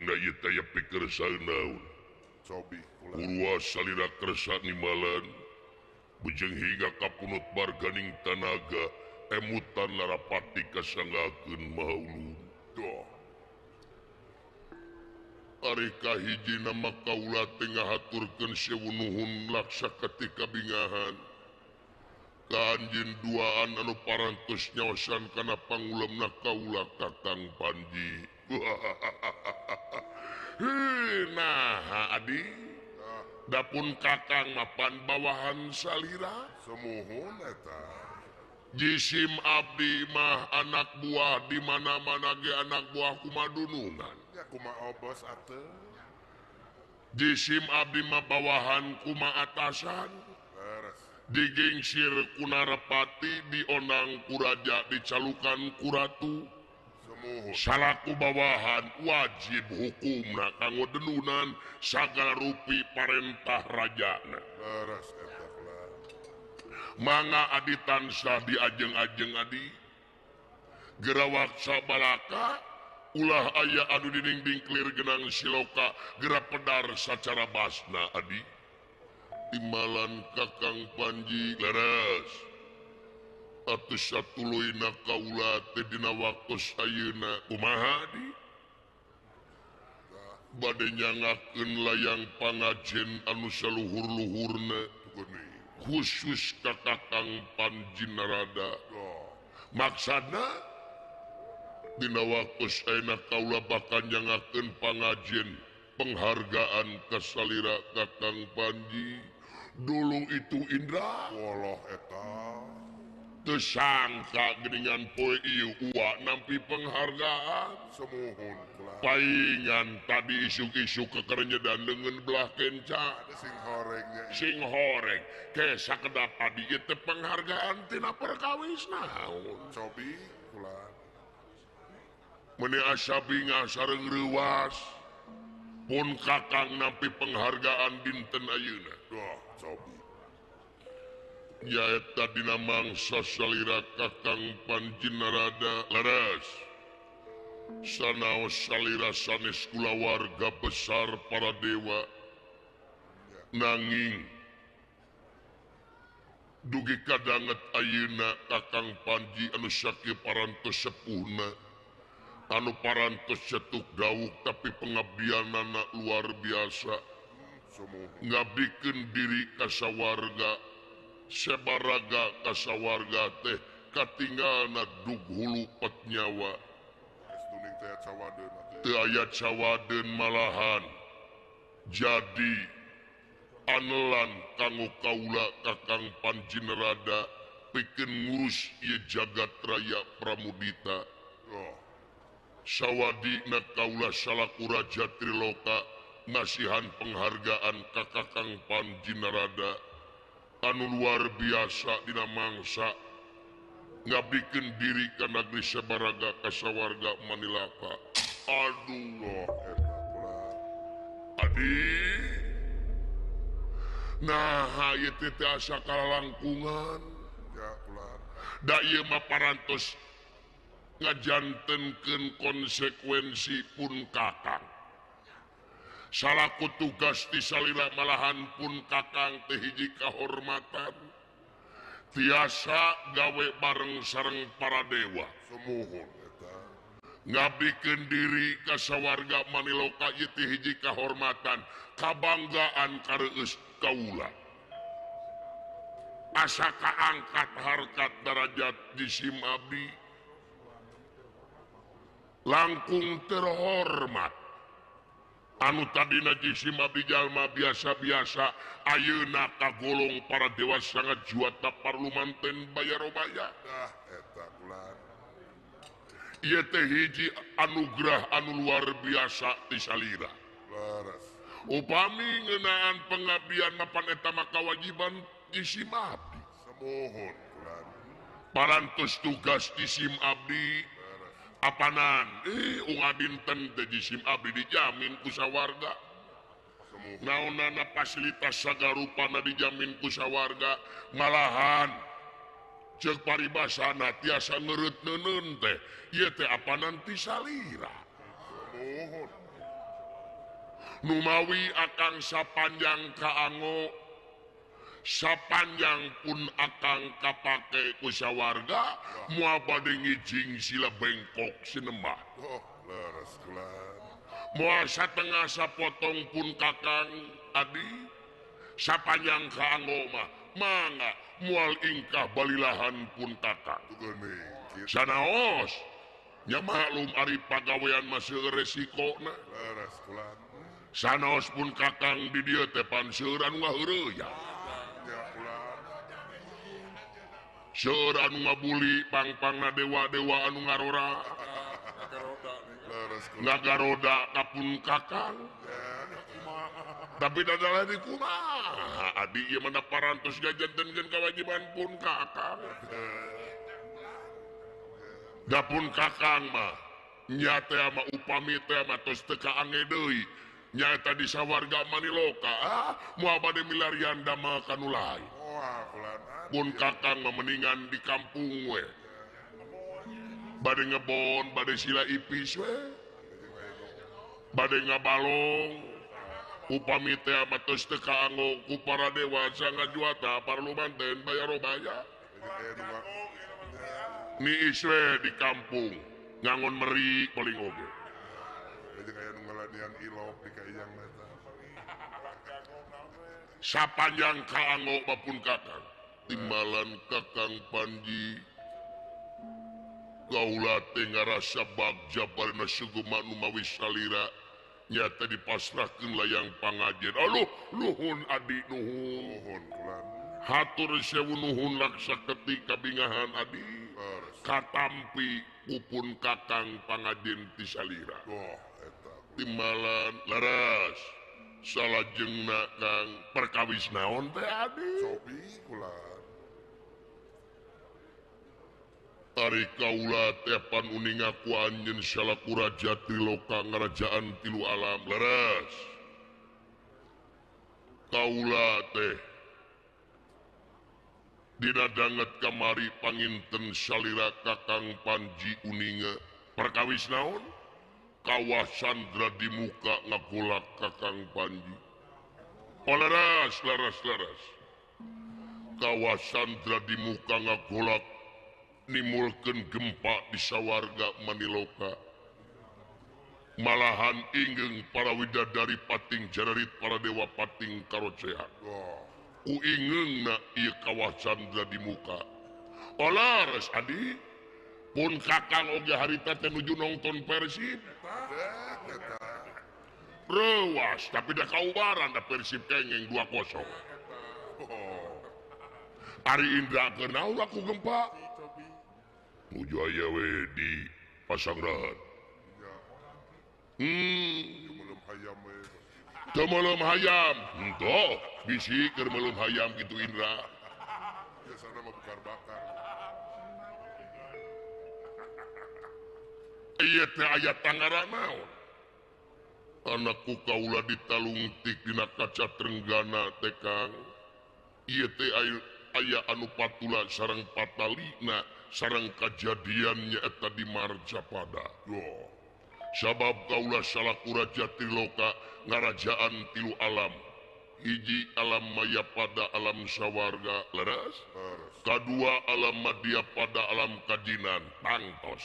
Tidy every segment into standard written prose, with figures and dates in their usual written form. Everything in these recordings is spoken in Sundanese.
Ayeuna ieu teh pikir saeunaun. Cobi kula. Purwa salira kersa nimalan bejeng hingga kapunut barganing tanaga emutan larapati kasanggakeun Maha Ulun. Doh. Ari kahiji nama kaula teh ngahaturkeun sewu nuhun laksa ketika bingahan. Ka anjeun duaan anu parantos nyaosan kana pangulemna kaula Kakang Panji. Heuh, nah adi dapun Kakang mapan bawahan salira. Sumuhun eta. Jisim abdi mah anak buah di mana-mana ge anak buah kumadunungan. Ya kumaha obos atuh. Jisim abdi mah bawahan kuma atasan. Digingsir ku Narapati, dionang ku raja, dicalukan ku ratu. Salaku bawahan wajib hukumna kanggo denunan sagala rupi parentah rajana. Leres eta kula. Mangga adi tansah diajeng-ajeng adi. Gerawak sabalaka ulah aya anu dinding clear genang siloka geura pedar sacara basna adi. Timalan Kakang Panji leres. Atuh satuluyna kaula teh dina waktos ayeuna kumaha di? Bade nyangakeun layang pangajen anu saluhur-luhurna khusus ka Kakang Panji Narada. Maksudna dina waktos ayeuna kaula bakal nyangakeun pangajen penghargaan ka salira Kakang Panji. Dulu itu Indra woloh eta tersangka geningan poe ieu uwa nampi penghargaan. Sumuhun kula. Paingan tadi isuk-isuk kekerenyedan dengan belah kenca sing horengnya. Sing horeng ke sakedap adi ieu teh penghargaan tina perkawis naon. Cobi kula. Meuni asa bingah sareng reuwas pun Kakang nampi penghargaan dinten ayeuna. Doh, cobi. Nyaeta dina mangsa salira Kakang Panji Narada leres. Sanaos salira sanes kulawarga besar para dewa. Nanging dugi kadanget ayeuna Kakang Panji anu sakieu parantos sepuhna, anu parantos cetuk dawuk tapi pengabdianana luar biasa. Ngabdikeun diri ka sawarga, sebaraga ka sawarga teh katinggalna dug hulu pet nyawa. Teu aya cawadeun malahan. Jadi anelan kanggo kaula Kakang Panji Narada pikeun ngurus ieu jagat raya Pramudita. Sawadina kaula salaku Raja Triloka ngasihan penghargaan ka Kakang Panji Narada anu luar biasa dina mangsa ngabdikeun diri ka nagri sabaraga ka sawarga Manilaka. Aduh eta kula. Adi nah ieu teh asa kalalangkungan. Ya kula. Da ieu mah parantos ngajantenkeun konsekuensi pun Kakang. Salaku tugas di salira malahan pun Kakang teh hiji kahormatan. Tiasa gawe bareng sareng para dewa. Sumuhun eta. Ngabdikeun diri ka sawarga Maniloka ieu teh hiji kahormatan, kabanggaan kareueus kaula. Asa kaangkat harkat darajat jisim abdi. Langkung terhormat. Anu tadina jisim abdi jalma biasa-biasa ayeuna kagolong para dewa sangat juata parlu manten bayarobaya. Dah eta kula. Ieu teh hiji anugerah anu luar biasa ti salira. Leres. Upami ngeunaan pengabdian mapan eta mah kawajiban jisim abdi. Sumuhun kula. Parantos tugas jisim abdi. Apanan unga dinten teh jisim abdi dijamin ku sawarga. Naonana fasilitas sagarupana dijamin ku sawarga. Malahan ceuk paribasana tiasa ngereut neuneun teh ieu teh apanan ti salira. Numawi akang sapanjang kaanggo sapanjang pun akang kapake ku sawarga moal bade ngijing sila bengkok sinembah. Oh, leres kula. Moal satengah sapotong pun kakang adi sapanjang kaanggo mah mangga moal ingkah balilahan pun kakang. Sanaos nya maklum ari pagawean mah seueur resikona. Leres kula. Sanaos pun kakang di dieu teh pan seueur anu ngaheureuyang. Seueur anu ngabuli pangpangna dewa-dewa anu ngarora. Ngagaroda ka pun kakang. Tapi dadalah di kumaha adi ieu mah parantos gajantenkeun kawajiban pun kakang. Da pun kakang mah nya teh mah upami teh mah tos teu kaange deui. Nyaeta di sawarga Maniloka moal bade milarian damel ka nu lain. Pun kakang mah mendingan di kampung we. Bade ngebon, bade sila ipis we. Bade ngabalong. Upami teh mah tos teu kaanggo ku para dewa sangajuata parlu manten bayar robaya. Niis we di kampung ngangon meri paling oge. Sapanjang kaanggo mapun kakang timbalan kakang Panji kaula teh ngarasa bagja barna sugema nu mawi salira nyata dipasrahkeun layang pangajen. Aduh nuhun adi nuhun hatur sewu nuhun laksa ketik kabingahan adi katampi pupun kakang pangajen ti salira. Timbalan leres salajengna kang perkawis naon teh adi cobi kula. Ari kaula teh pan uninga ku anjeun salaku raja Triloka ngarajaan tilu alam leres kaula teh dina danget kamari panginten salira kakang Panji uninga perkawis naon kawah Sandra di muka ngagolak kakang Panji. Oh leres leres leres kawah Sandra di muka ngagolak nimulkeun gempa di sawarga Maniloka. Malahan ingeung para widadari pating jararit para dewa pating karocean. Ku ingeungna ieu kawah Sandra di muka. Oh leres adi pun kakang oge harita teh nuju nongton Persib. Rewas tapi dah kaubaran da Persib kengeng 2-0. Ari Indra keur naon ku gempa? Nuju aya we di Pasanggrahan. Teu meulem hayam. Henteu, bisi keur meulem hayam kitu Indra. Biasana mah bakar-bakar. Ieu teh aya tangara naon? Anakku kaula ditalungtik dina kaca trenggana teh Kang. Ieu teh aya anu patula sareng patalina sareng kajadian nyaeta di Marcapada. Sabab kaula salaku raja Triloka ngarajaan tilu alam. Hiji alam maya pada alam sawarga leres. Kadua alam madya pada alam kajinan tangtos.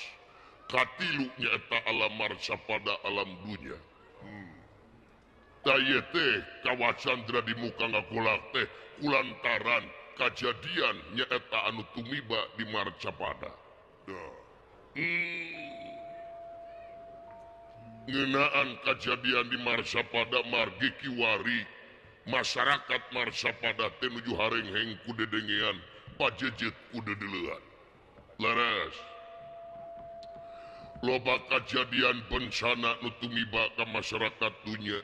Katilu nyaeta alam Marcapada alam dunya. Tah ieu teh kawah Sandra di muka ngagolak teh kulantaran kajadian nyaeta anu tumiba di Marcapada. Ngeunaan kajadian di Marcapada margi kiwari masyarakat Marcapada teh nuju harengheng ku dedengean pajejet ku dedeleuan. Leres loba kajadian bencana nu tumiba ka masyarakat dunya.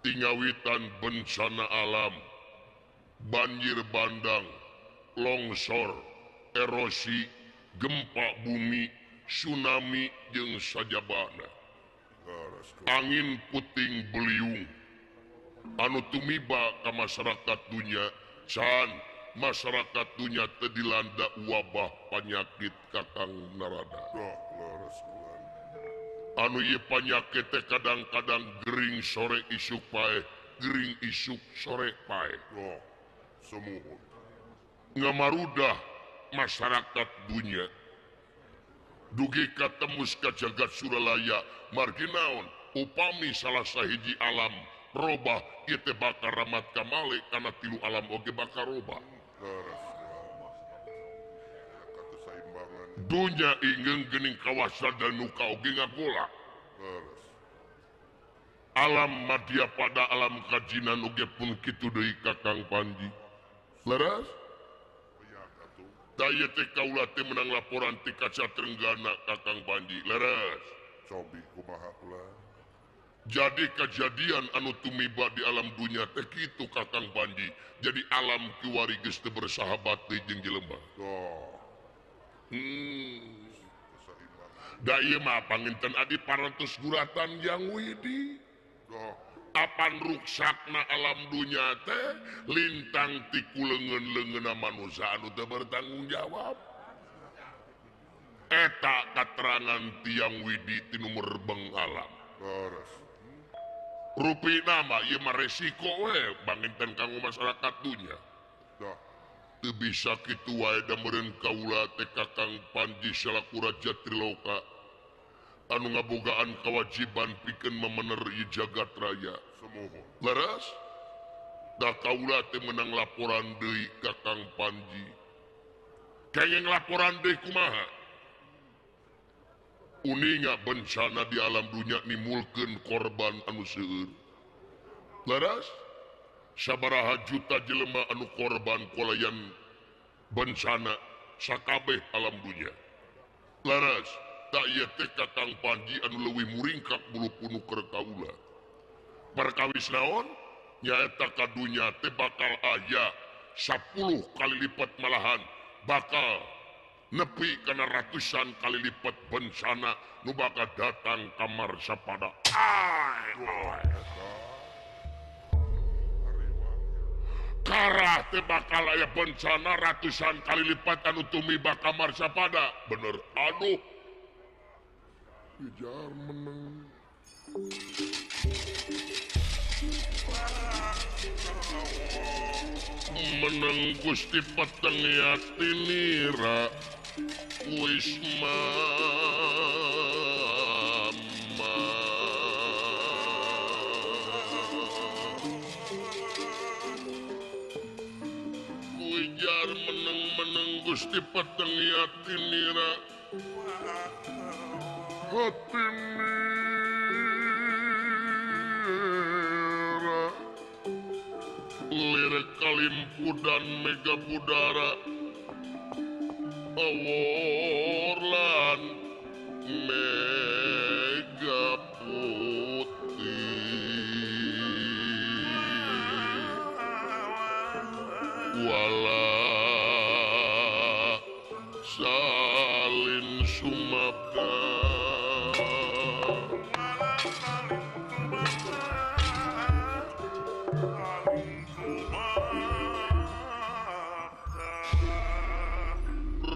Tingawitan bencana alam, banjir bandang, longsor, erosi, gempa bumi, tsunami jeung sajabana. Angin puting beliung anu tumiba ka masyarakat dunya can masyarakat dunya teu dilanda wabah panyakit kakang Narada. Anu ieu panyakit teh kadang-kadang gering sore isuk paeh, gering isuk sore paeh. Oh, sumuhun. Ngamarudah masyarakat dunya. Dugi katembus ka jagat Suralaya margi naon upami salah sahiji alam robah ieu teh bakal ramat kamale kana tilu alam oge bakal robah. Dunya ingeung geuning kawasa dan nuka oge ngagola. Alam madya pada alam kajinan oge pun kitu deui Kakang Panji. Leres? Da ieu teh kaula teh menang laporan ti Kaca Trenggana Kakang Panji. Leres? Cobi kumaha kula? Jadi kejadian anu tumiba di alam dunya teh kitu Kakang Panji. Jadi alam kiwari geus teu bersahabat deui jeung jelema. Oh. Da ieu mah panginten adi parantos guratan Yang Widi. Apan ruksakna alam dunya teh lintang ti kuleungeun-leungeunna manusia anu teu bertanggung jawab. Eta katerangan Tiang Widi ti nu merbeng alam. Rupina mah ieu mah resiko we panginten kanggo masyarakat dunya. Teu bisa kitu wae da meureun kaula teh Kakang Panji salaku Raja Triloka anu ngabogaan kewajiban pikeun memener ieu jagat raya. Leres? Da kaula teh menang laporan deui Kakang Panji. Kenging laporan deui kumaha? Uninga bencana di alam dunya nimulkeun korban anu seueur. Leres? Sabaraha juta jelema anu korban kolayan bencana sakabeh alam dunya. Leres, tak ieu teh Kakang Panji anu leuwih muringkak bulu punu keur kaula. Perkawis naon? Nyaeta ka dunya teh bakal aya 10 kali lipat malahan bakal nepi kana ratusan kali lipat bencana nu bakal datang ka Marsapada. Karah teh bakal aya bencana ratusan kali lipat anu tumiba ka Marsapada. Bener, aduh. Ijar meneng. Meneng Gusti peteng yatinira wisma. Ujar meneng-meneng Gusti peteng yatinira hatinira lirik kalimpudan mega budara aworlan mega putih wala salin sumabda.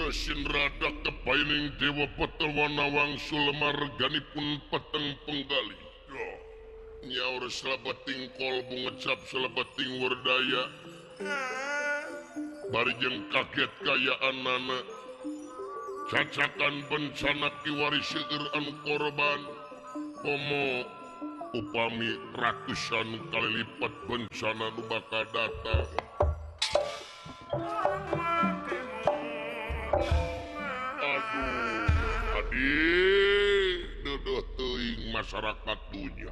Resin rada kepaining dewa petewana wangsul marganipun peteng penggali. Nyaur selabeting kolbu ngecap selabeting werdaya. Bari jeung kaget kayaan nana. Cacakan bencana kiwari seueur anu korban. Komo upami ratusan kali lipat bencana nu bakal datang. Aduh, adik, deudeuh teuing masyarakat dunya.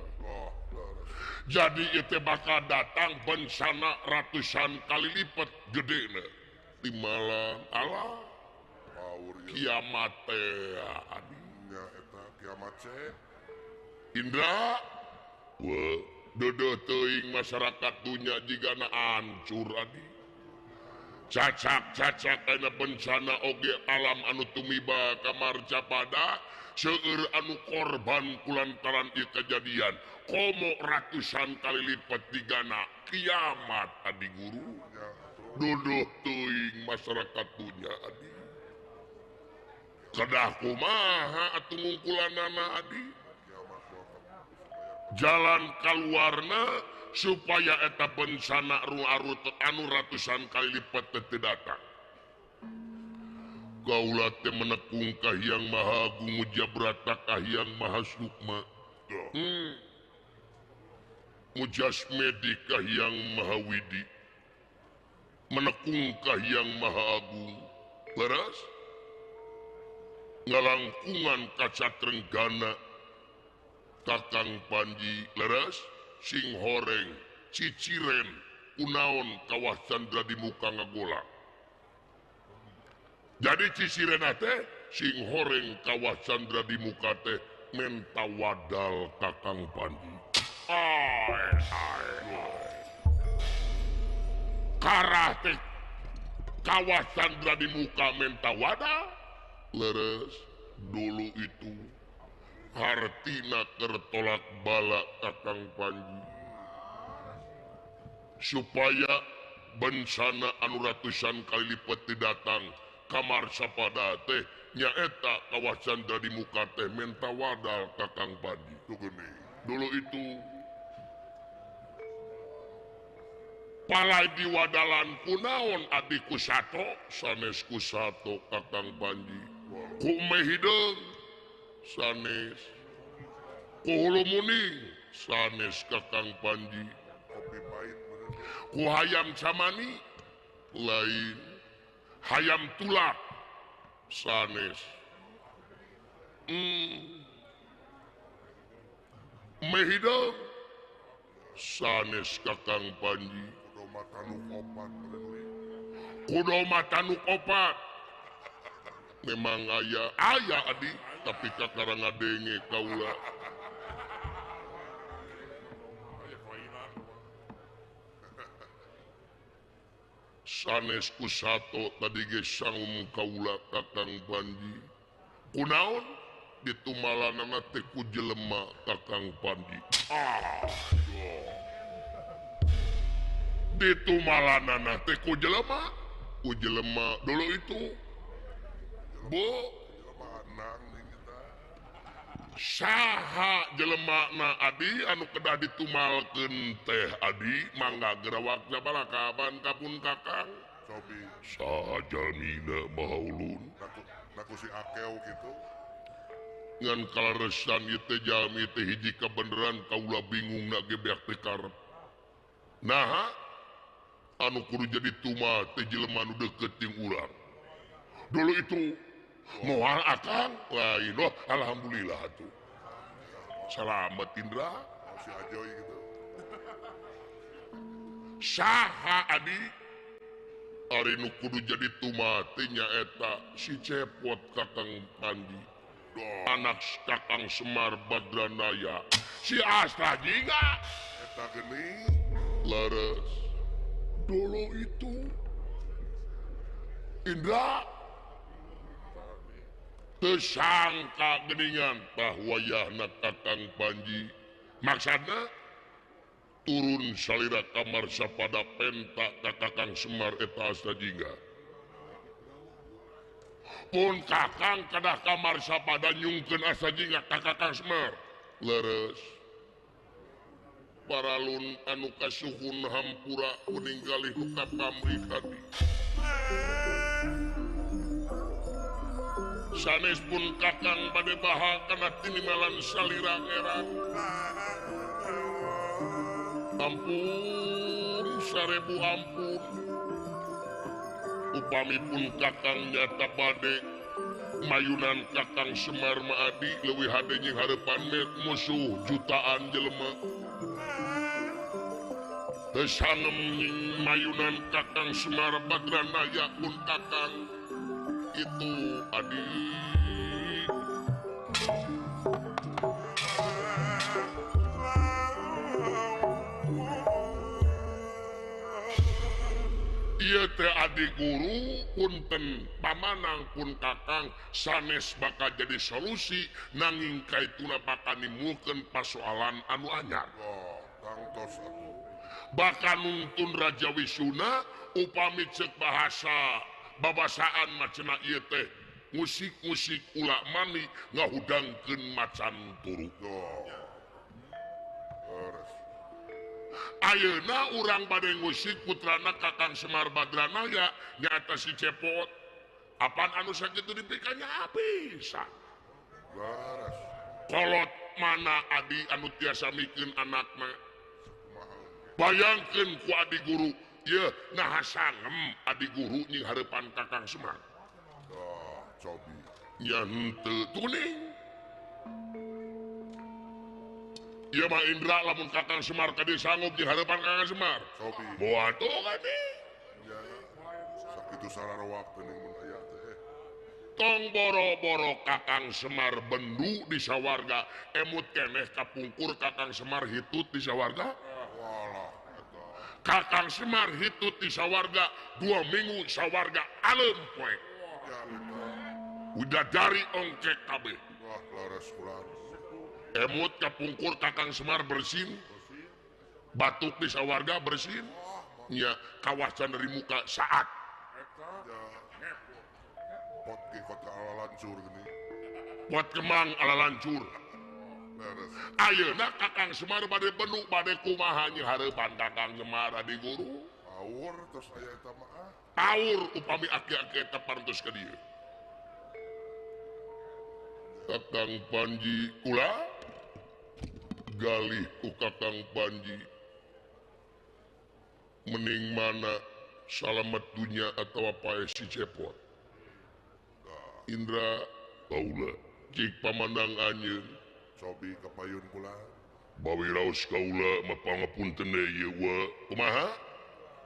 Jadi itu bakal datang bencana ratusan kali lipat gedena. Di malam Allah kiamat teh adik. Nya eta kiamat teh. Indra, weh, deudeuh teuing masyarakat dunya jigana hancur adik. Cacak-cacak ana bencana oge alam anu tumiba ka Marcapada seueur anu korban kulantaran ieu kejadian komo ratusan kali lipat digana kiamat adi guru. Duduh teuing masyarakat dunya adi. Kedah kumaha atuh ngungkulanana adi. Jalan kaluarna supaya eta bencana anu ratusan kali lipat teu datang. Kaula teh menekung ka Hyang Maha Agung Mujabrata ka Hyang Maha Sukma. Mujasmedi ka Hyang Maha Widi. Menekung ka Hyang Maha Agung. Leres? Ngalangkungan kaca Trenggana Kakang Panji leres sing horeng ciciren kunaon kawah Candra di muka ngagola. Jadi ciciren teh sing horeng kawah Candra di muka teh menta wadal Kakang Panji. Ai ai. Karah teh kawah Candra di muka menta wadal leres dulu itu hartina tertolak bala Kakang Panji supaya bencana anu ratusan kali lipat datang kamar sapada teh nyaeta kawah Candra di muka teh menta wadal Kakang Panji. Dulu itu palai diwadalan kunaon abdi kusato sanes kusato Kakang Panji ku meh hideung sanes ku hulu muning sanes Kakang Panji ku hayam camani lain hayam tulak sanes meh hideung sanes Kakang Panji kudo matanuk opat memang aya aya adi tapi kakara ngadenge kaula sanes kusato tadi ge sangum kaula Kakang Panji kunaon ditumalanana teh ku jelema Kakang Panji. Ditumalanana teh ku jelema dulu itu bu saha jelemana adi anu kedah ditumalkeun teh adi mangga gerawak jabalakaban kapun kakang Sobi saha jalmina maha ulun naku si akeo gitu ngan kalaresan ieu teh jalmi teh hiji kabeneran kaula bingung na ge beak teh karep naha anu kudu jadi tumal teh jelema nu deukeut jeung urang dulu itu moal akang lain wah alhamdulillah tuh selamat Indra si Ajoy gitu saha adi ari nu kudu jadi tumate nyaeta si Cepot Kakang Panji anak Kakang Semar Badranaya si Astra Jingga eta geuning leres dulu itu Indra tersangka geningan bahwa yahna Kakang Panji maksudna turun salira kamar sapada penta ka Kakang Semar eta Asta Jingga pun Kakang kedah kamar sapada nyungkeun Asta Jingga ka Kakang Semar leres paralun anu kasuhun hampura meninggali ka pamrih tadi sanes pun Kakang bade baha kana tinimalan salira ngerang. Ampun sarebu ampun upami pun Kakang nyata bade mayunan Kakang Semar Maadi leuwih hade jeung hareupan musuh jutaan jelema teu sangem mayunan Kakang Semar Badranaya pun Kakang itu adi ieu teh adi guru punten pamanang pun Kakang sanes bakal jadi solusi nanging kaituna bakal nimulkeun pasoalan anu anyar. Bakal nuntun Raja Wisuna upami ceuk bahasa babasaan macena ieu teh musik-musik ulak mani ngahudangkeun macan turu. Ayeuna urang bade ngusik putrana Kakang Semar Badranaya nyaeta si Cepot. Apaan anu sakitu dipikanya bisa. Kolot mana adi anu tiasa mikeun anakna. Bayangkeun ku adi guru, yeuh naha sangem adi guru nying hareupan Kakang Semar. Oh, cobi. Nya henteu tuning. Ieu mah Indra lamun Kakang Semar ka dieu sanggup nying hareupan Kakang Semar. Cobi. Moal tuh kami. Ya, sakitu sararowak teuing mun aya teh. Tong boro-boro Kakang Semar bendu di sawarga, emut keneh kapungkur Kakang Semar hitut di sawarga. Walah eta. Kakang Semar hitut di sawarga 2 minggu sawarga alem poe. Ya eta. Udah dari ongkek kabeh. Wah, laras kula. Emut kapungkur Kakang Semar bersin. Batuk di sawarga bersin. Nya kawasan dari muka saat. Eta. Pot ge kota ala lancur geuning. Pot kemang ala lancur. Leres. Ayeuna Kakang Semar bade benuk bade kumaha nya hareupan Kakang Semar adi guru. Aur tos aya eta mah ah. Aur upami aki-aki eta parantos ka dieu. Kakang Panji kula galih ku Kakang Panji mening mana salamet dunya atawa pae si Cepot. Indra kaula cik pamandang anjeun cobi kapayun kula bawi raos kaula mah pangapunten ieu wa kumaha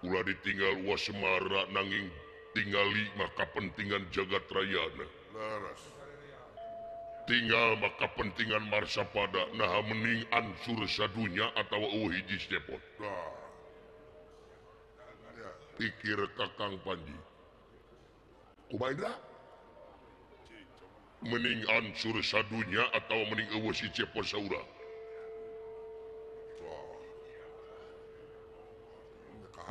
ulah ditinggal wa Semara nanging tingali mah kapentingan jagat rayana. Leres. Tinggal mah kapentingan Marsapada naha mening ansur sadunya atawa eueuh hiji si Cepot. Dah. Ya. Pikir Kakang Panji kumaha Indra mening ansur sadunya atau mening eueuh si Cepot saurang.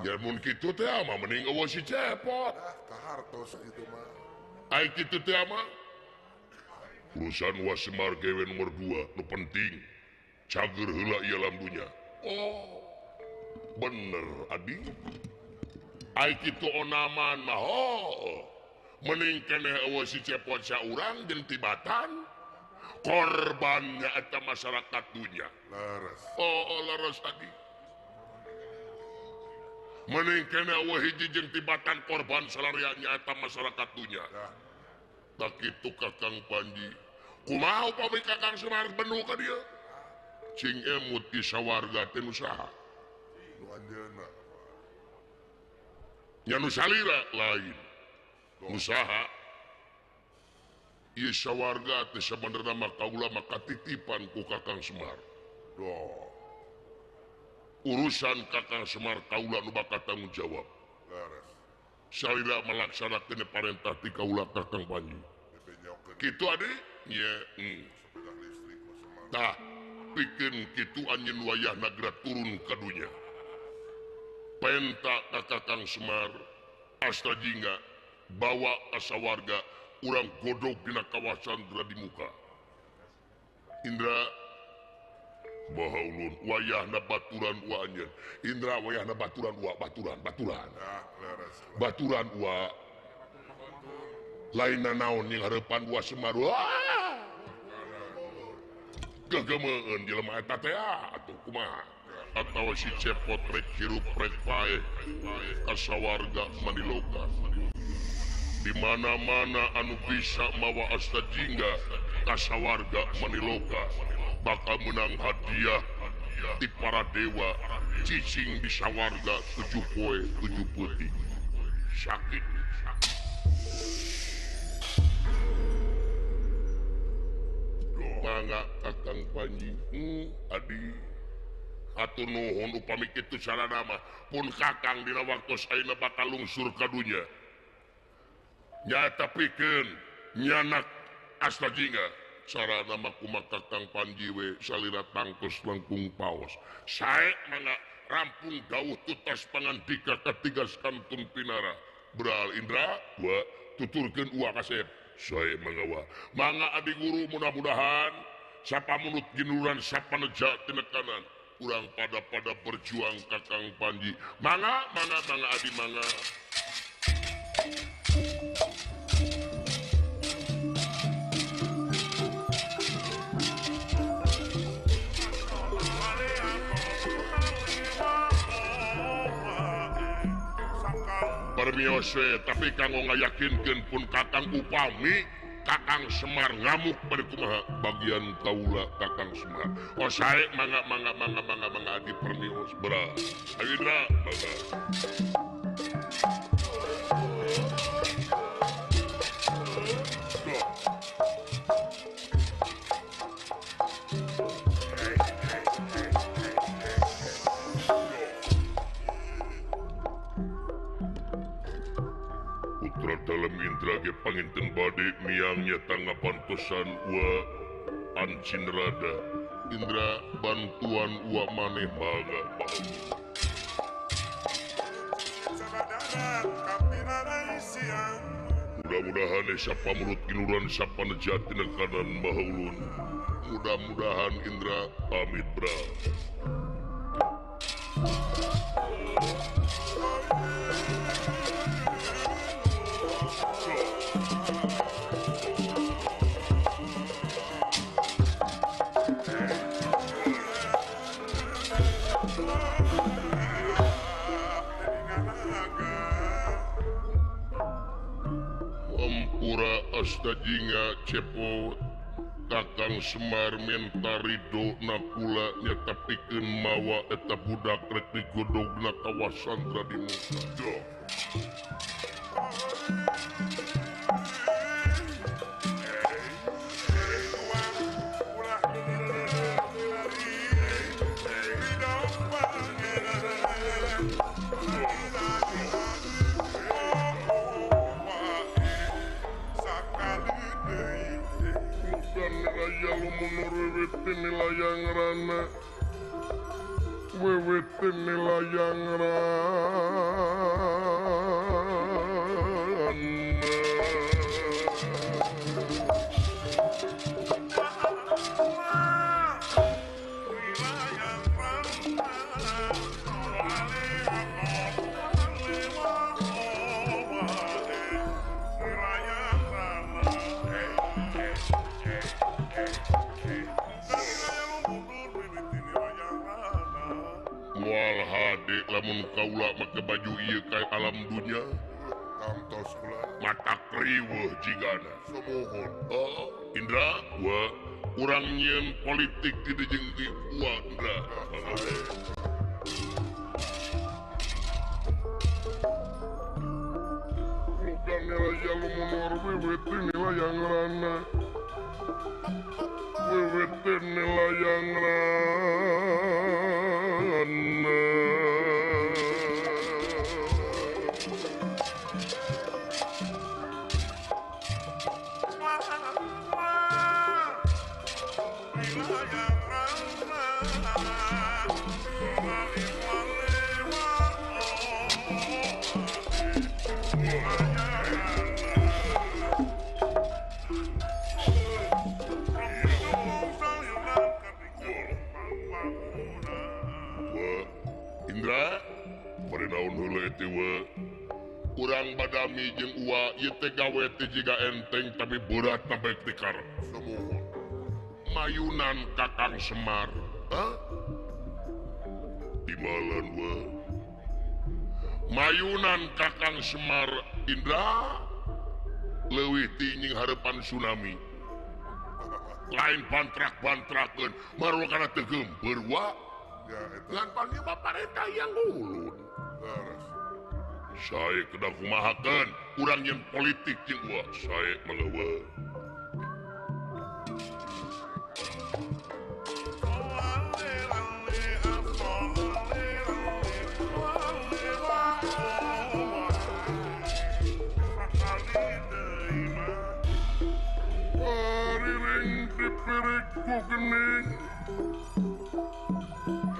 Ya mun kitu teh mah mending eueuh si Cepot. Ah, kahartos kitu mah. Ai kitu teh mah urusan wa Semar gewe nomor 2 nu penting cager heula ieu alam dunya. Oh. Bener adi. Ai kitu onaman mah oh. Mending keneh eueuh si Cepot saurang jeung tibatan korbannya eta masyarakat dunya. Leres. Oh, leres adi. Mending keneh eueuh hiji jeung tibatan korban salaria nyaeta masyarakat dunya. Tak kitu Kakang Panji. Kumaha upami Kakang Semar benu ka dieu? Cing emut di sawarga teh nu saha? Nu anjeunna. Nya nu salira lain. Nu saha? Ieu sawarga teh sabenerna mah kaula mah katitipan ku Kakang Semar. Doh. Urusan Kakang Semar kaula nu bakal tanggung jawab. Leres. Salira melaksanakeun parentah ti kaula Kakang Panji. Kitu adi? Nya. Tah, pikeun kitu anjeun wayahna geura turun ka dunya. Penta ka Kakang Semar, asta jingga bawa ka sawarga urang godog dina kawasan geura di muka. Indra baha ulun wayahna baturan wa anjeun. Indra wayahna baturan wa baturan baturan. Baturan wa lain naon yang hareupan wa Semar. Wah. Gegemeun jelema eta teh atuh kumaha? Atawa si Cepot rek hirup rek paeh ka sawarga maniloka. Di mana-mana anu bisa mawa asta jingga ka sawarga maniloka bakal menang hadiah ti para dewa cicing di sawarga 7 poe 7 peuting. Sakit. Mangga Kakang Panji, adi hatur nuhun upami kitu sarana mah pun Kakang dina waktos ayeuna bakal lungsur ka dunya. Nyata pikeun nyanak asta jingga sarana mah kumaha Kakang Panji we salira tangtos langkung paos. Sae mangga rampung dawuh tutas pangandika katiga kantun pinara. Beral Indra wa tuturkeun uwa kasep. Sae mangga wa. Mangga adi guru mudah-mudahan sapa munut ginuran sapa neja tinekanan. Urang pada-pada berjuang Kakang Panji. Mangga mangga mangga adi mangga. Permios tapi kanggo ngayakinkeun pun Kakang upami Kakang Semar ngamuk pada kumaha bagian kaula Kakang Semar. Oh sae mangga mangga mangga mangga mangga adi permios bra. Ayo Indra mangga. Putra dalem Indra ge panginten bade miangnya tanggapan pesan wa Ancin Rada. Indra bantuan wa maneh mangga. Mudah-mudahan sapa murut kiluran sapa nejati nekanan maha ulun. Mudah-mudahan Indra pamit bra. Ampura astajinga cepot Kakang Semar minta ridho nakula nyata pikeun mawa eta budak rek digodogna ka wasandra di muka. Layang rana wiwitine layang rana. Lamun kaula make baju ieu ka alam dunya kantos kula mata kriweuh jigana sumuhun. Oh Indra wa urang nyieun politik di jeung di wa Indra. Bukan nilai lumunur wiwiti layang rana wiwiti layang rana. Urang badami jeung uwa ieu teh gawe teh jiga enteng tapi berat sampai tikar. Sumuhun. Mayunan Kakang Semar. Hah? Timalan wa. Mayunan Kakang Semar Indra leuwih ti nying hareupan tsunami. Lain bantrak-bantrakeun marwa kana teu geumpeur wa. Ya eta. Ngan pan ieu mah pareta yang ulun. Leres. Sae kedah kumahakeun urang nyeun politik jeung uwa sae mangga. Hariring dipirik ku gening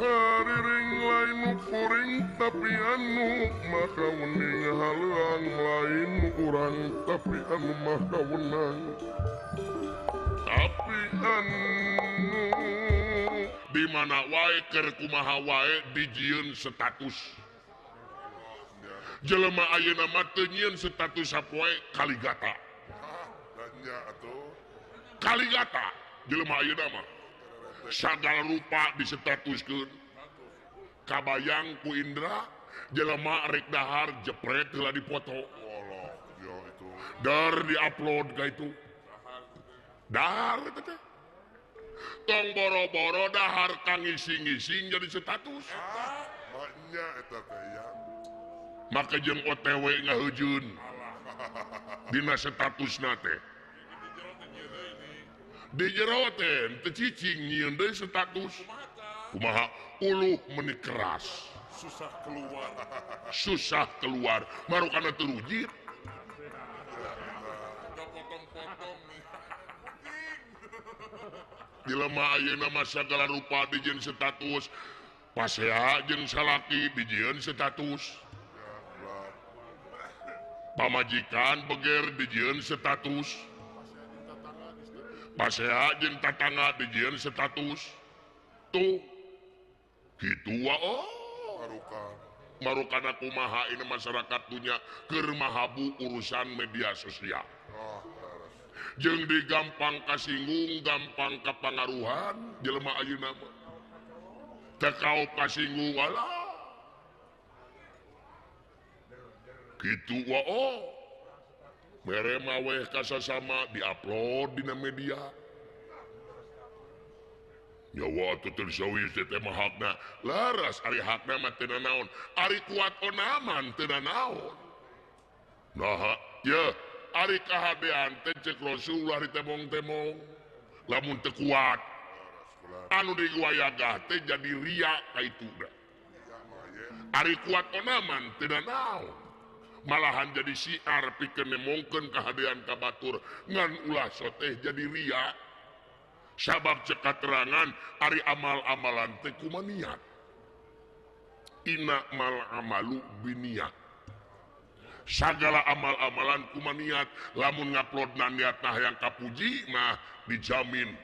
hariring lain kuring tapi anu maka wening haleuang lain urang tapi anu maka wenang tapi anu Di mana wae keur kumaha wae dijieun status. Jelema ayeuna mah teu nyieun status sapoe kaligata. Kaligata jelema ayeuna mah sagala rupa disetatuskeun. Kabayang ku Indra jelema rek dahar jepret heula dipoto. Dar diupload ka itu. Dahar eta teh. Tong boro-boro dahar kang ngising-ngising jadi status. Maka jeung OTW ngaheujun dina statusna teh. Di jero teh teu cicing nyieun deui status. Kumaha uluh meuni keras. Susah keluar. Susah keluar, marukana teu rujit. Jelema ayeuna mah sagala rupa dijieun status. Pasea jeung salaki dijieun status. Pamajikan beger dijieun status. Pasea jeung tatangga dijieun status. Tuh kitu wa oh. Marukana kumaha ini masyarakat dunya keur mahabu urusan media sosial. Jeung digampang kasinggung, gampang kapangaruhan jelema ayeuna mah. Teu kaop kasinggung alah. Kitu wa oh. Mere maweh kasasama diupload dina media. Nyawa atuh teu disawis teh mah hakna. Laras ari hakna mah teu nanaon. Ari kuat onaman teu nanaon. Naha ye ari kahadean teh cek Rasulullah ditemong-temong. Lamun teu kuat anu diguayagah teh jadi ria ka ituna. Ari kuat onaman teu nanaon. Malahan jadi siar pikeun nemongkeun kahadean ka batur ngan ulah soteh jadi ria. Sabab cek katerangan ari amal-amalan teh kumaha niat. Inna mal amalu biniat. Sagala amal-amalan kumaha niat, lamun nguploadna niatna hayang kapuji mah dijamin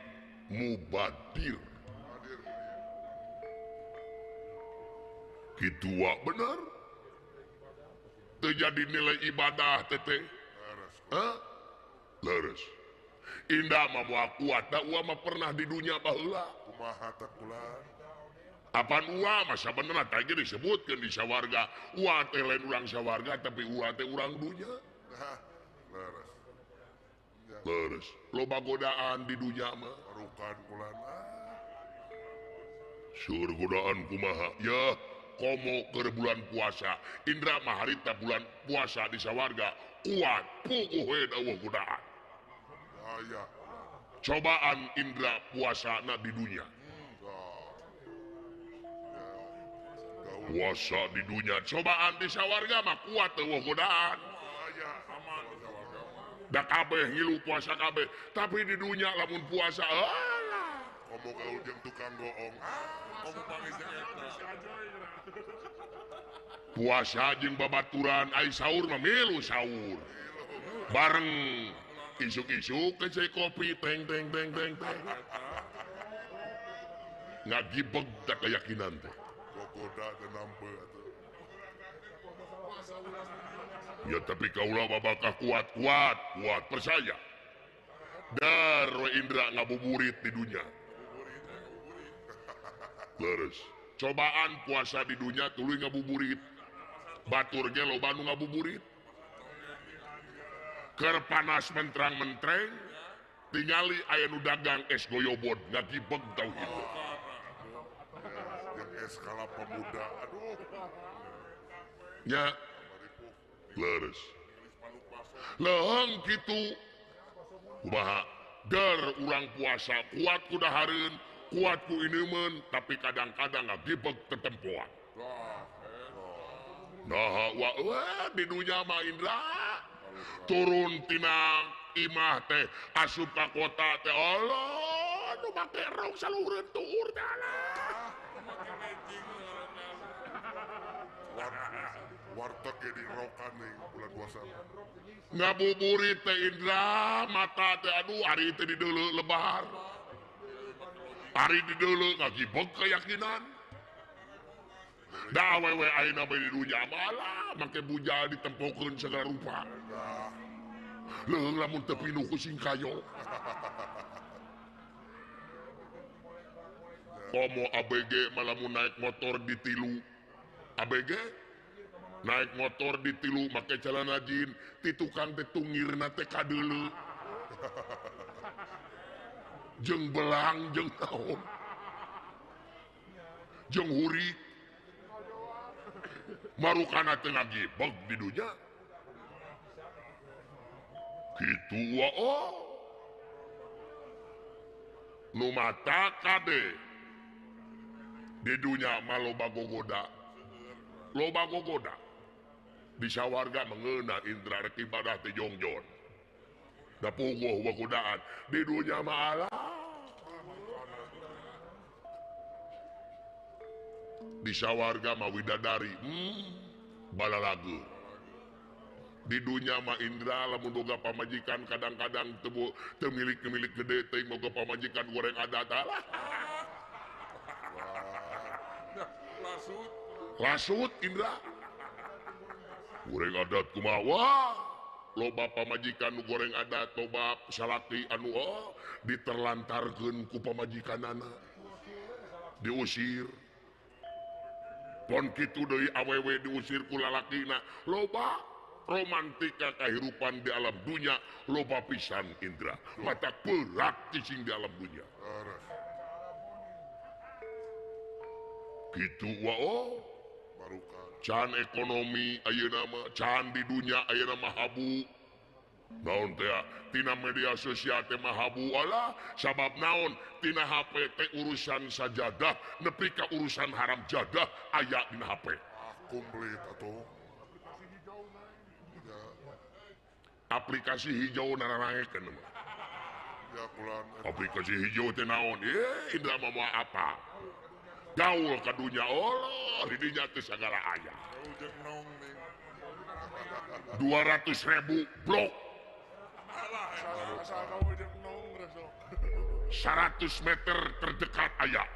mubadir. Kitu wa bener. Teu jadi nilai ibadah teteh. Hah? Leres. Indah mah moal kuat, da uwa mah pernah di dunia baheula. Kumaha teh kula? Apan uwa mah sabenerna teh ge disebutkeun di sawarga. Uwa teh lain urang sawarga tapi uwa teh urang dunya. Leres. Leres. Loba godaan di dunya mah. Marukan kula. Sur godaan kumaha? Ya, komo keur bulan puasa. Indra mah harita bulan puasa di sawarga kuat puguh we dawuh godaan. Cobaan Indra puasa na di dunia. Puasa di dunia cobaan di sawarga mah kuat eueuh godaan. Da kabeh ngilu puasa kabeh, tapi di dunia lamun puasa alah komo gaul jeung tukang goong. Komo panggih jeung eta. Puasa jeung babaturan ai sahur mah milu sahur. Bareng isuk-isuk kecai kopi teng teng teng teng teng. Ngagibeg tak keyakinan teh. Gogoda teh nampe atuh. Ya tapi kaulah babakah kuat kuat kuat percaya. Dar we Indra ngabuburit di dunia. Leres. Cobaan puasa di dunia tuluy ngabuburit. Batur ge loba nu ngabuburit. Keur panas mentrang-mentreng tingali aya nu dagang es goyobod ngagibeg tauhid. Jeung es kalapa muda aduh. Nya leres. Leuheung kitu kumaha der urang puasa kuat ku dahareun, kuat ku inumeun, tapi kadang-kadang ngagibeg tetempoan. Nah, wa di dunya mah Indra turun tina imah teh asup ka kota teh Allah nu make rok saluhureun tuur teh alah. Warteg ge dirokan nih bulan puasa. Ngabuburit teh Indra mata teh aduh ari teh dideuleu lebar. Ari di deuleu ngagibeg keyakinan. Da awewe ayeuna mah di dunya malah make bujal ditempokeun segala rupa. Leuheung lamun teu pinuh ku singkayo. Komo ABG malah mun naik motor ditilu. ABG naik motor ditilu make celana jin, ti tukang teh tungirna teh kadeuleu. Jeung belang jeung naon. Jeung huri. Marukana teh ngagibeg di dunya. Kitu wa oh. Nu mata kade di dunya mah loba gogoda. Loba gogoda. Di sawarga mengeuna indra rek ibadah teh jongjon. Da puguh gogodaan di dunya mah alah. Di sawarga mah widadari, balalageun. Di dunya mah indra lamun boga pamajikan kadang-kadang teu milik-milik gede teuing boga pamajikan goreng adat alah. Lasut. Lasut indra. Goreng adat kumaha? Wah, loba pamajikan nu goreng adat, loba salaki anu oh, diterlantarkeun ku pamajikanana. Diusir. Pon kitu deui awewe diusir ku lalakina. Loba romantika kehidupan di alam dunia loba pisan indra. Mata berat cicing di alam dunia. Kitu wa oh. Can ekonomi ayeuna mah, can di dunia ayeuna mah habu. Naon teh tina media sosial teh mah habu alah, sabab naon tina HP teh urusan sajadah nepi ka urusan haram jadah aya dina HP. Komplit atuh. Aplikasi hijau naranaekeun mah. Ya kulan. Aplikasi hijau teh naon? Ye, indra mah moal apa. Gaul ka dunya Allah, di dinya teh sagala aya. 200.000 blok. 100 meter terdekat aya.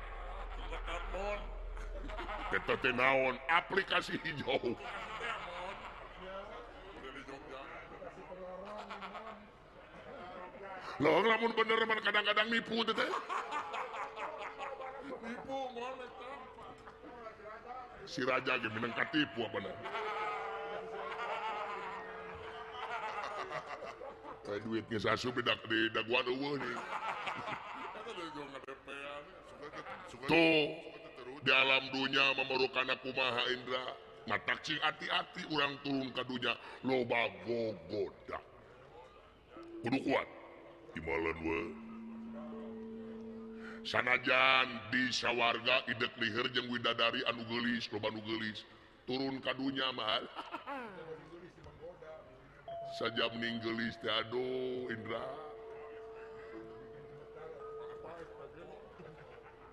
Eta teh naon? Aplikasi hijau. Loh, lamun bener mah kadang-kadang nipu teh. Nipu moal eta. Si raja ge menang katipu apa bener. Kayak duit geus asup di daguan eueuh nih. Tuh, di alam dunya memerlukan kumaha indra. Matak cing hati-hati urang turun ka dunya loba gogoda. Kudu kuat. Imalan we. Sanajan di sawarga idek liher jeung widadari anu geulis, loba nu geulis. Turun ka dunya mah. Saja mending geulis teh aduh indra.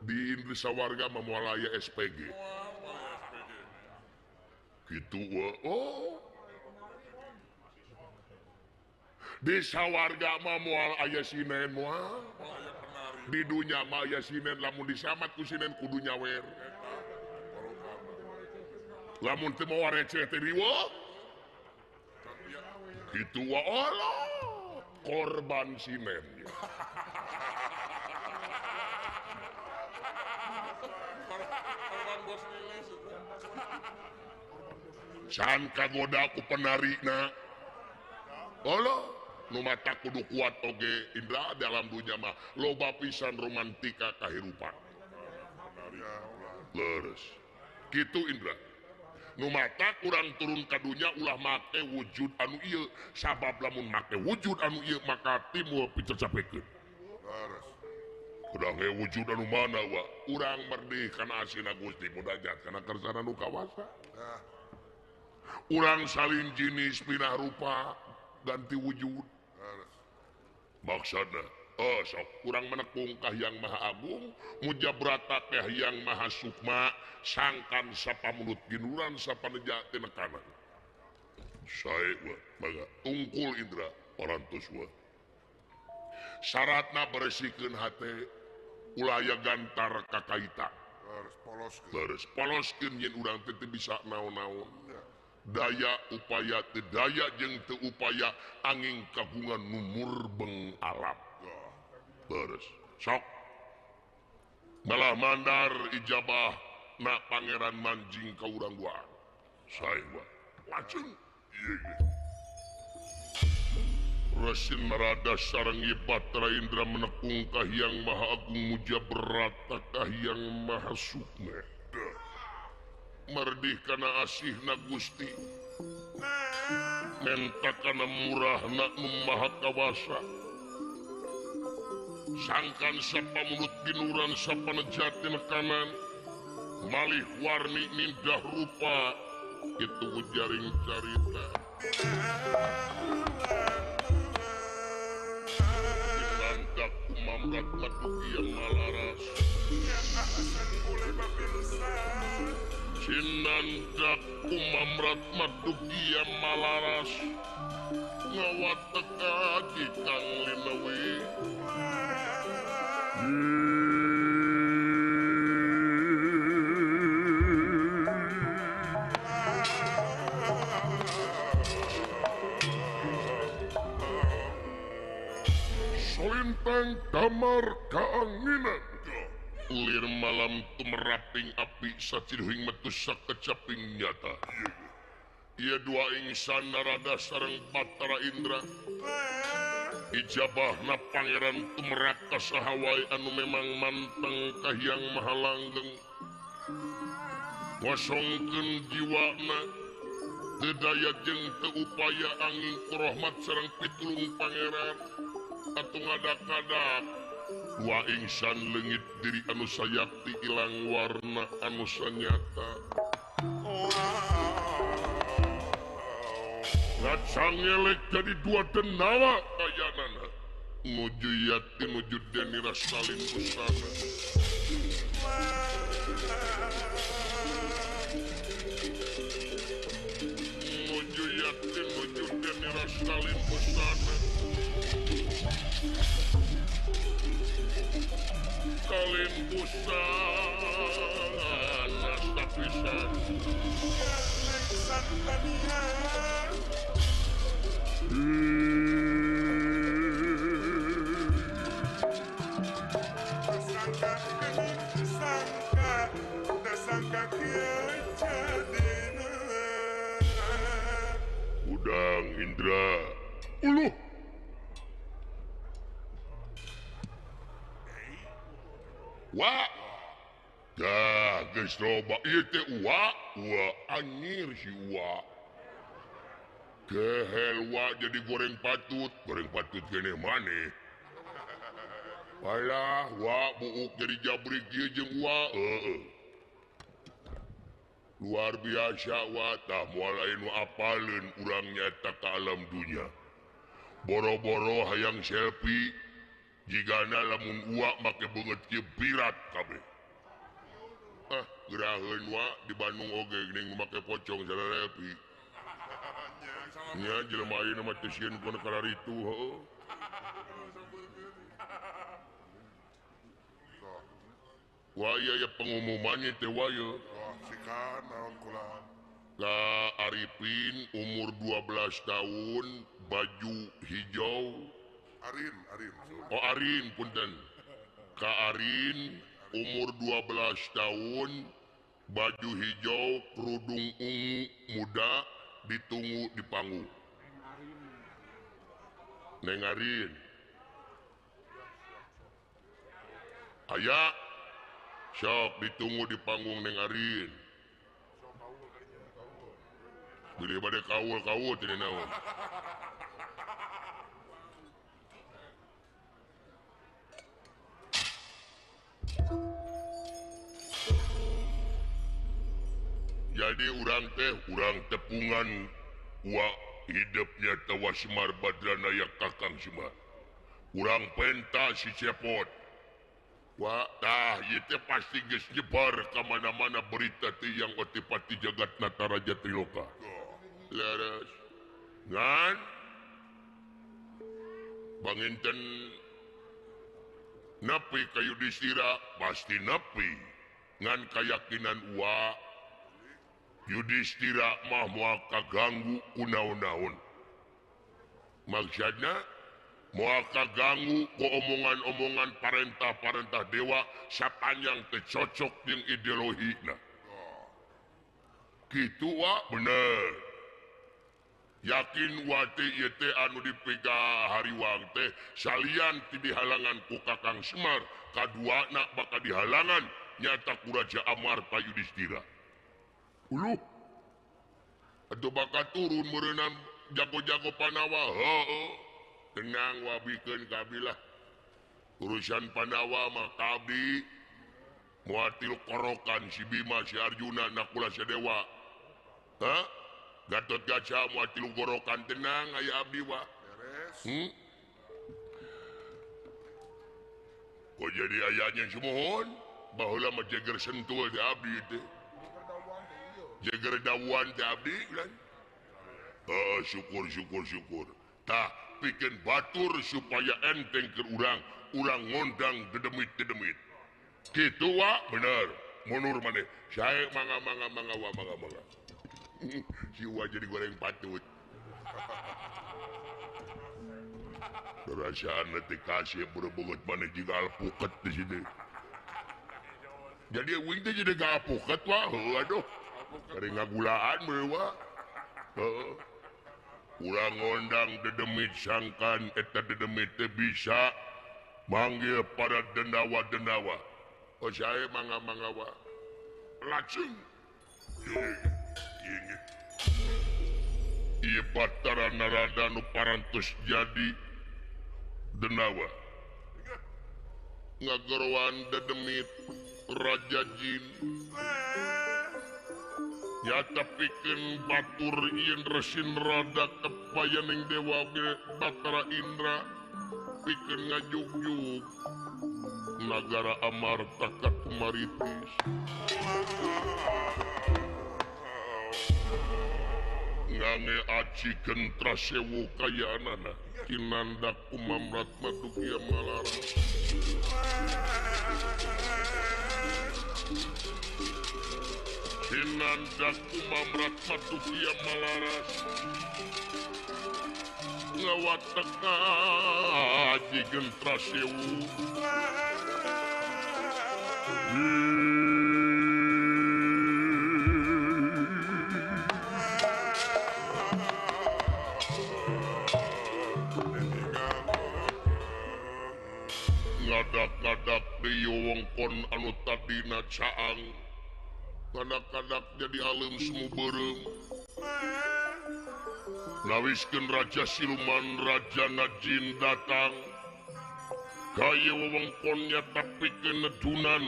Di indra sawarga mah moal aya SPG. Kitu we. Oh. Di sawarga mah moal aya sinen moal. Di dunya mah aya sinen lamun disamat ku sinen kudu nyawer. Lamun teu mawa receh teh riweuh. Kitu wa Allah korban sinen. Korban bos lilis. Can kagoda ku penarina. Allah nu mata kudu kuat oge indra dalam dunya mah loba pisan romantika kahirupan. Leres. Kitu indra. Nu mata kurang turun ka dunya ulah make wujud anu ieu, sabab lamun make wujud anu ieu maka timbul picercapekeun. Leres. Kudu ge wujud anu mana wa? Urang merdih kana asina Gusti Mudajat kana kersana nu kawasa. Urang salin jinis pindah rupa ganti wujud. Maksudna oh sok urang menekung ka Hyang Maha Agung mujabrata teh Hyang Maha Sukma sangkan sapamunut ginuran sapaneja tinekanan. Sae wa mangga tungkul indra parantos wa. Syaratna bersihkeun hate Ulah aya gantar kakaita. Leres poloskeun yen urang teh teu bisa naon-naon. Daya upaya teu daya jeung teu upaya angin kagungan nu murbeng alam. Leres. Sok. Malah mandar ijabah na pangeran manjing ka urang dua. Sae wa. Lajeng ieu ge. Rasin Narada sareng Batara Indra menekung ka Hyang Maha Agung muja berata ka Hyang Maha Sukma. Merdih kana asihna Gusti. Menta kana murahna nu Maha Kawasa. Sangkan sapamulut ginuran sapanejati nekanan. Malih warni nindah rupa itu jaring carita. Mamrat maduki yang malaras. Sinandak kumamrat maduki yang malaras. Ngawatek aji kang linewi. Solintang damar kaanginan. Ulir malam tumeraping api saciduhing metu sakecaping nyata. Ia dua ingsan Narada sareng Batara Indra. Ijabahna pangeran tumerap ka saha wae anu memang manteng ka Hyang Maha Langgeng. Ngosongkeun jiwana teu daya jeung teu upaya angin kurahmat sareng pitulung pangeran. Atuh ngadak-ngadak dua ingsan leungit diri anu sayakti ilang warna anu sanyata. Ngacangelek jadi dua denawa kayanana. Nuju yati nuju deni rasalin busana. Nuju yati nuju deni rasalin busana. Salin busana sapisan. Udang Indra uluh. Wa dah geus loba ieu teh wa wa anjir si wa. Gehel wa jadi goreng patut keneh maneh. Alah wa buuk jadi jabrik ieu jeung wa heueuh. Luar biasa wa tah moal aya nu apaleun urang nyaeta ka alam dunya. Boro-boro hayang selfie jigana lamun uak make beungeut kieu birat kabeh. Ah, geraheun wa di Bandung oge geuning make pocong sarelepi. Nya jelema ayeuna mah teu sieun kana kararitu heueuh. Wah ieu ya pengumumannya teh wa ieu. Ka Arifin umur 12 tahun, baju hijau. Arin, Arin. Oh Arin punten. Ka Arin umur 12 tahun, baju hijau, kerudung ungu muda, ditunggu di panggung. Neng Arin. Aya sok ditunggu di panggung Neng Arin. Bilih bade kaul-kaul teu naon. Jadi urang teh urang tepungan wa hidupnya tawa Semar Badranaya Kakang Semar. Urang penta si Cepot. Wa tah ieu teh pasti geus nyebar ka mana-mana berita teh yang otipati jagat Nataraja Triloka. Leres. Ngan banginten Nepi ka Yudhistira pasti nepi ngan kayakinan ua Yudhistira mah moal kaganggu ku naon-naon. Maksudna moal kaganggu ku omongan-omongan parentah-parentah dewa sapanjang teu cocok jeung ideologina. Kitu wa bener. Yakin wa teh ieu teh anu dipika hariwang teh salian ti dihalangan ku Kakang Semar, kaduana bakal dihalangan nyata ku Raja Amarta Yudhistira. Uluh. Atuh bakal turun meureunam jago-jago Pandawa. Heueuh. Tenang wa bikeun kabilah. Urusan Pandawa mah kabdi moal tilu korokan si Bima, si Arjuna, Nakula, Sadewa. Hah? Gatot Kaca moal tilu gorokan tenang aya abdi wa. Beres. Kok jadi ayahnya sumuhun? Baheula mah jeger sentul teh abdi teh. Jeger dawuan teh abdi kan. Heuh, syukur syukur syukur. Tah pikeun batur supaya enteng keur urang, urang ngondang dedemit-dedemit. Kitu wa bener. Mundur maneh. Sae mangga mangga mangga wa mangga mangga. Si Wa jadi goreng patut. Perasaan nanti kasih berebut mana jika alpukat di sini. Jadi wing teh jadi gak alpukat wah, aduh. Kari ngagulaan meureun. Heeh. Urang ngondang dedemit sangkan eta dedemit teh bisa manggil para dendawa-dendawa. Oh sae mangga-mangga wa. Lacung. Ieu Batara Narada nu parantos jadi denawa ngageroan dedemit raja jin nyata pikeun batur ieun resin rada kepayaning dewa Batara Indra pikeun ngajugjug nagara Amarta ka Tumaritis. Ngange aci gentra sewu kayaanana kinandak umamrat madukia malara. Kinandak umamrat madukia malaras. Ngawatek aci gentra sewu. Ngadak-ngadak di wewengkon anu tadina caang, kadak-kadak jadi alem semu beureum. Nawiskeun raja siluman raja najin datang ka ieu wewengkon nyata pikeun nedunan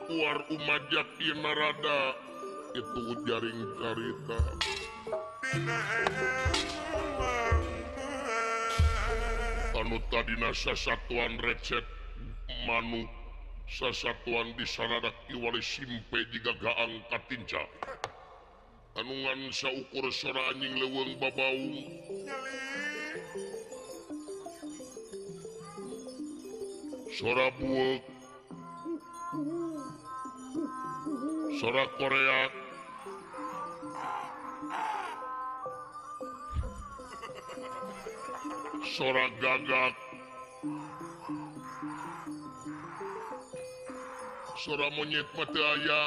uar umajak ieu Narada itu jaring carita. Anu tadina sasatuan recet manuk sasatuan disaradak iwali simpe jiga gaang katinca anu ngan saukur sora anjing leuweung babaung sora bueuk sora koreak sora gagak sora monyet mah teu aya.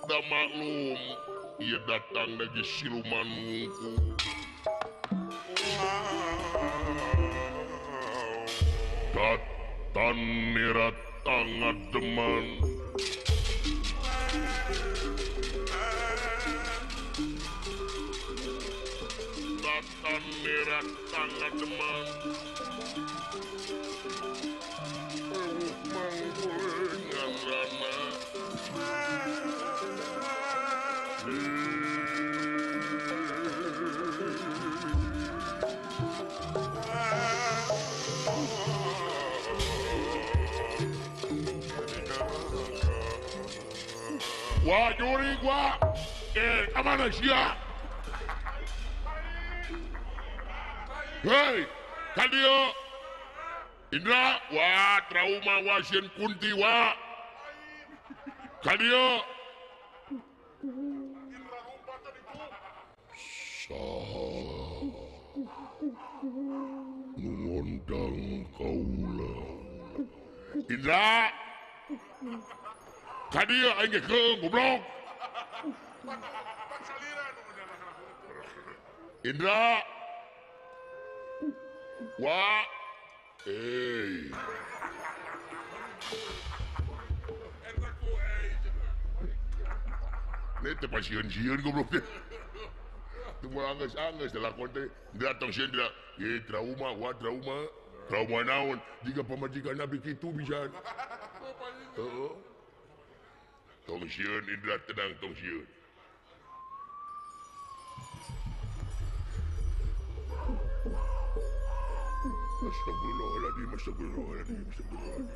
Da maklum ieu datang dari siluman wungkul. Datan nirat tangademan Datan nirat tangademan Ewuh manggorengan rana. Wah juri gua, kemana sia? Hei, kadio, Indra wah trauma wasieun kunti wa ka dieu saha nu ngondang kaula Indra ka dieu aing ge keung goblok Indra wa eh Ini teh pasieun-sieun goblok teh. Teu moal anggeus-anggeus lalakon teh. Indra tong sieun Indra. Ye trauma wa trauma. Trauma naon? Jiga pamajikan abdi kitu bisa. Heeh. Tong sieun Indra tenang tong sieun. Astagfirullahaladzim, astagfirullahaladzim, astagfirullahaladzim.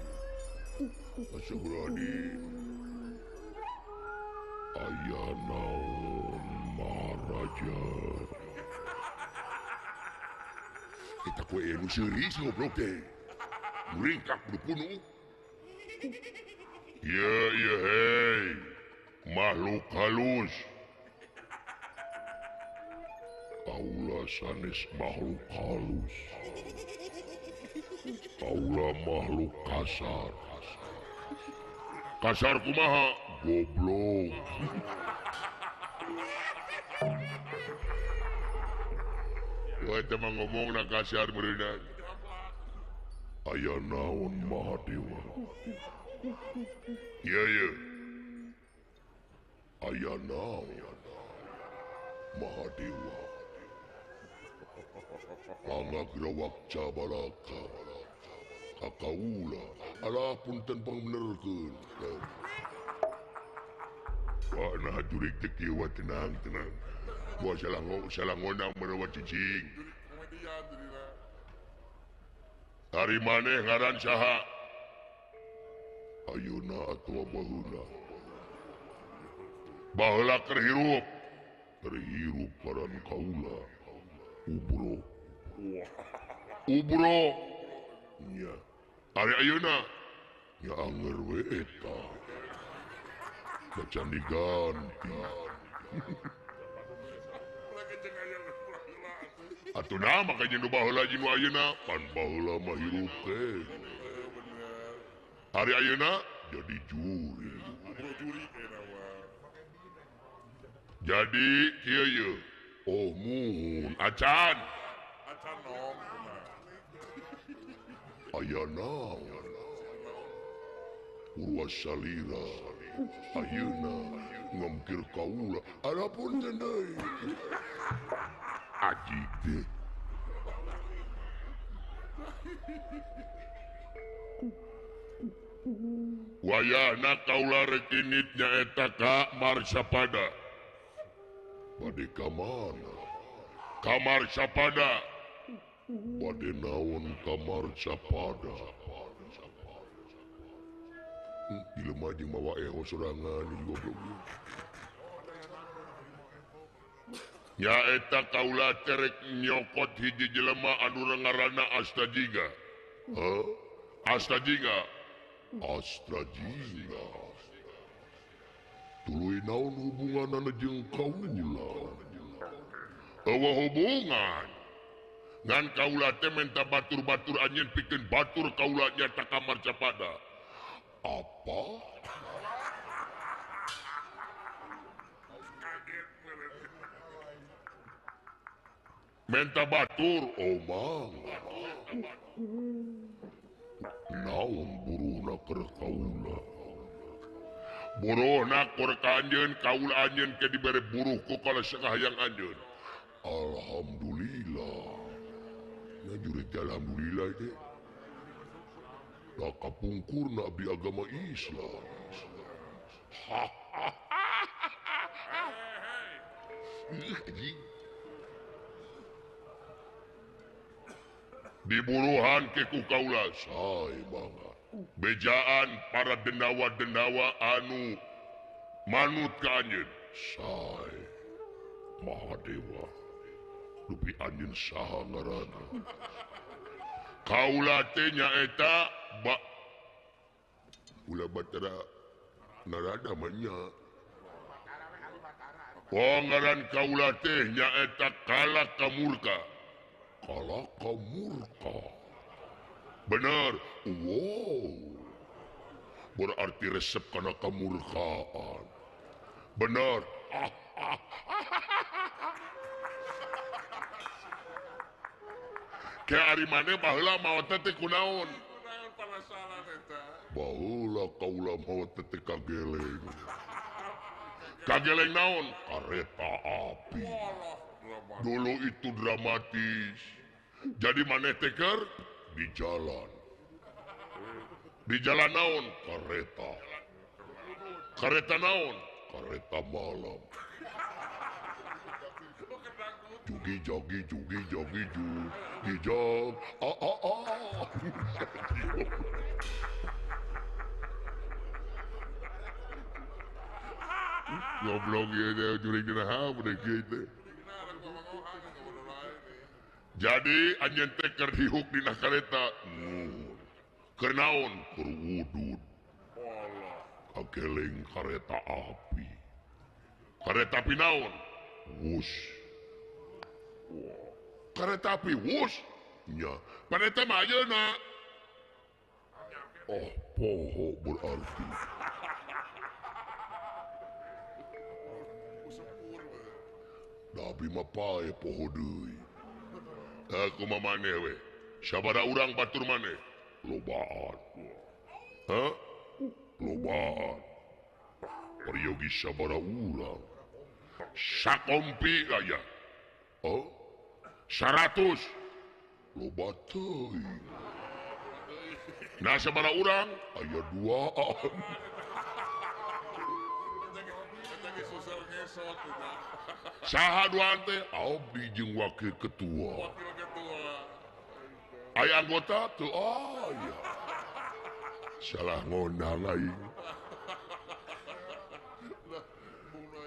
Astagfirullahaladzim. Aya naon Maharaja. Kita kue nu seuri si goblok teh. Muringkak kudu punuh. Ye ye hei. Makhluk halus. Kaula sanes makhluk halus. Kaula makhluk kasar. Kasar kumaha? Goblok. Wah, teh mah ngomongna kasar meureunna. Aya naon Mahadewa? Ieu ieu. Aya naon Mahadewa? Pangagrawak cabalaka. Kakaula alah punten pangbenerkeun. Wah nah jurig teh kieu wa tenang tenang. Moal salah salah ngondang meureun cicing. Ari maneh ngaran saha? Ayeuna atawa baheula? Baheula keur hirup. Keur hirup ngaran kaula. Ubro. Ubro. Nya. Ari ayeuna nya anger we eta. Macan diganti. Atuh nah maka jeung nu baheula jeung nu ayeuna pan baheula mah hirup teh. Ari ayeuna jadi juri. Jadi kieu ye. Oh muhun acan. Acan nom. Aya naon Purwa salira ayeuna ngamkir kaula alapunten deui aji teh wayahna kaula rek init nyaeta ka Marsapada bade ka mana ka Marsapada bade naon ka Marsapada jelema jeung mawa eho sorangan goblok nyaeta kaula terek nyokot hiji jelema anu ngaranna Astajiga. Heuh? Astajiga. Astajiga. Tuluy naon hubunganana jeung kaula? Eueuh hubungan. Ngan kaula teh menta batur-batur anjeun pikeun batur kaula nyata ka Marcapada. Apa? Menta batur, omang. Naon buruhna keur kaula? Buruhna keur ka anjeun, kaula anjeun ke dibere buruh ku kalesengah hayang anjeun. Alhamdulillah. Nah jurig alhamdulillah teh. Da kapungkurna abdi agama Islam. Ih, anjing. Diburuhan ke ku kaula sae banget. Bejaan para dendawa-dendawa anu manut ka anjeun sae. Mahadewa. Dupi anjeun saha ngaranna? Kaula teh nyaeta ba Ula Batara Narada mah nya. Oh ngaran kaula teh nyaeta Kalaka Murka. Kalaka Murka. Bener. Wow. Berarti resep kana kamurkaan. Bener. Kayak ari maneh baheula maot teh kunaon? Baheula kaula maot teh kageleng. Kageleng naon? Kareta api. Dulu itu dramatis. Jadi maneh teh keur di jalan. Di jalan naon? Kareta. Kareta naon? Kareta malam. Jugi jogi jugi jogi jugi jog a a a. Goblok ieu teh jurig dina hape kieu teh. Jadi anjeun teh keur dihuk dina kareta. Keur naon? Keur wudud. Kageleng kareta api. Kareta api naon? Wus. Kereta api wus nya paneta mah ayeuna. Oh poho berarti da abi mah pae poho deui. Kumaha maneh we sabaraha urang batur maneh lobaan. Hah? Lobaan peryogi sabaraha urang sakompi aya. Oh 100 loba teuing. Nah sabaraha urang aya duaan. Saha duaan teh? Abdi jeung wakil ketua. Aya anggota teu aya. Salah ngondang aing.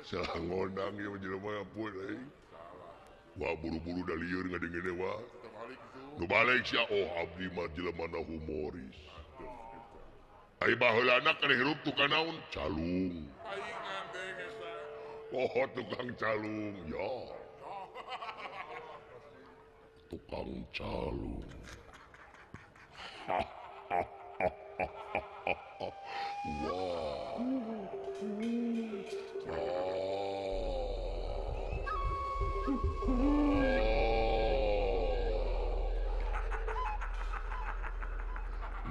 Salah ngondang ieu jelema ampun aing. Wah buru-buru da lieur ngadengene wah. Nu balik sia oh abdi mah jelema na humoris. Ai baheulana keur hirup tukang naon? Calung. Oh tukang calung ya. Tukang calung. Wah.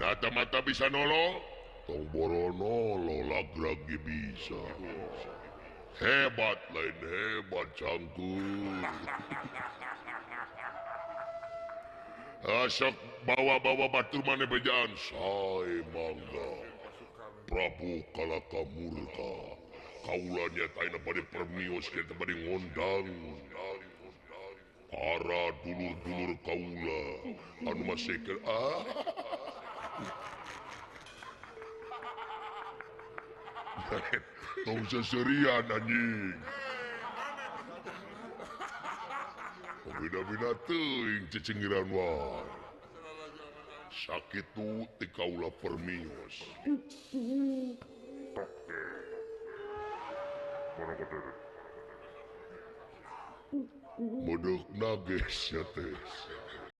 Mata-mata bisa nolong, tong boro nolong lagi bisa. Hebat lain hebat cangkul. Sok bawa-bawa batur maneh bejaan sae mangga. Prabu Kalaka Murka. Kaula nyata ayeuna bade permios kita bade ngondang. Para dulur-dulur kaula anu masih keur ah. Tong seserian anjing. Beda-beda teuing cecengiran wae. Sakitu ti kaula permios. Medeuk nages sia teh.